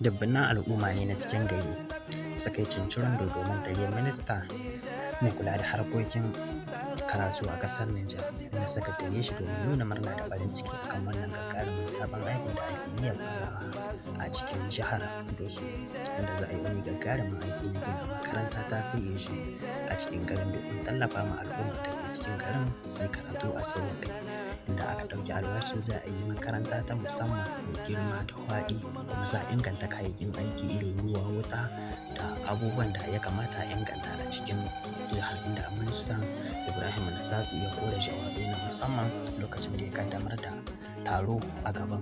Dubunnan al'umma ne na cikin gari suka yi cincirindo domin taryen minista mai kula da harkokin karatu a ƙasar Nijar, inda suka tarye shi domin nuna murna da farin ciki akan wannan gagarumin sabon aikin da ake niyyar farawa a cikin jihar Doso, inda za a yi wani gagarumin aiki na gina makaranta ta CAG a cikin garin domin tallafa ma al'ummar da ke cikin garin su yi karatu a sauwaƙe, inda aka ɗauki alwashin za a yi makaranta ta musamman mai girma da faɗi, kuma za a inganta kayayyakin aiki irin ruwa, wuta da abubuwan da ya kamata a inganta a cikin jihar, inda ministan Ibrahim Natsatsu ya kora jawabai na musamman lokacin da ya kaddamar da taro a gaban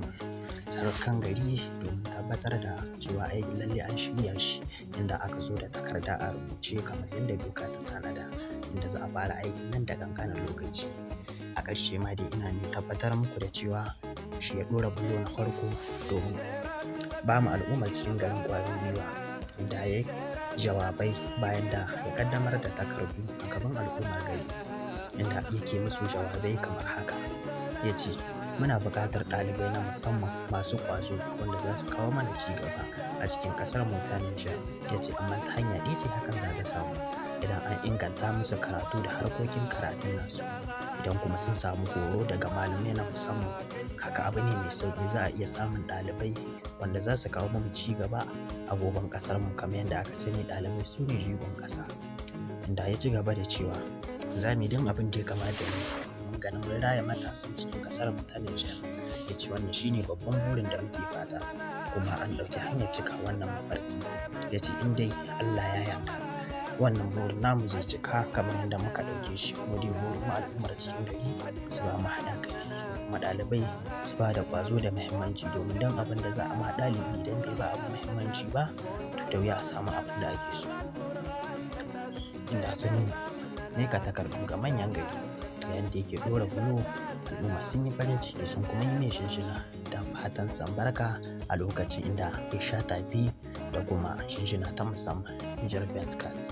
sarakan gari domin tabbatar da cewa aikin lalle an shirya shi, inda aka zo da takarda a rubuce kamar yadda doka ta tanada, inda za a fara aikin nan da ƙanƙanin lokaci. A ƙarshe ma dai ina mai tabbatar muku da cewa shi ya ɗora bulo na farko domin ba mu al'ummar cikin garin ƙwarin gwiwa, inda ya yi jawabai bayan da ya ƙaddamar da takardu a gaban al'ummar gari, inda yake musu jawabai kamar haka. Ya ce, "Muna buƙatar ɗalibai na musamman masu ƙwazo wanda za su kawo mana ci gaba a cikin ƙasar mu ta Nijar." Ya ce, amma ta hanya ɗaya ce hakan za ta samu, idan an inganta musu karatu da harkokin karatun nasu, idan kuma sun samu horo daga malamai na musamman. Haka abu ne mai sauƙi, za a iya samun ɗalibai wanda za su kawo mana ci gaba a goben ƙasar mu, kamar yadda aka sani ɗalibai su ne jigon ƙasa. Inda ya ci gaba da cewa, za mu yi duk abin da ya kamata mu domin ganin mun raya matasan cikin ƙasar mu ta Nijar. Ya ce wannan shine babban burin da muke fata, kuma an ɗauki hanyar cika wannan mafarki. Ya ce in dai Allah ya yarda, wannan burin namu zai cika kamar yadda muka ɗauke shi. Mu dai burin mu al'ummar cikin gari su ba mu haɗin kai, su kuma ɗalibai su ba da ƙwazo da muhimmanci, domin don abin da za a ma ɗalibi idan bai ba abu muhimmanci ba, to da wuya a samu abin da ake so. Inda sun miƙa takardu ga manyan gari yayin da yake ɗora bulo, al'umma sun yi farin ciki sun kuma yi mai shinshina da fatan san barka a lokacin, inda ya sha tafi da kuma shinshina ta musamman. Niger Cat.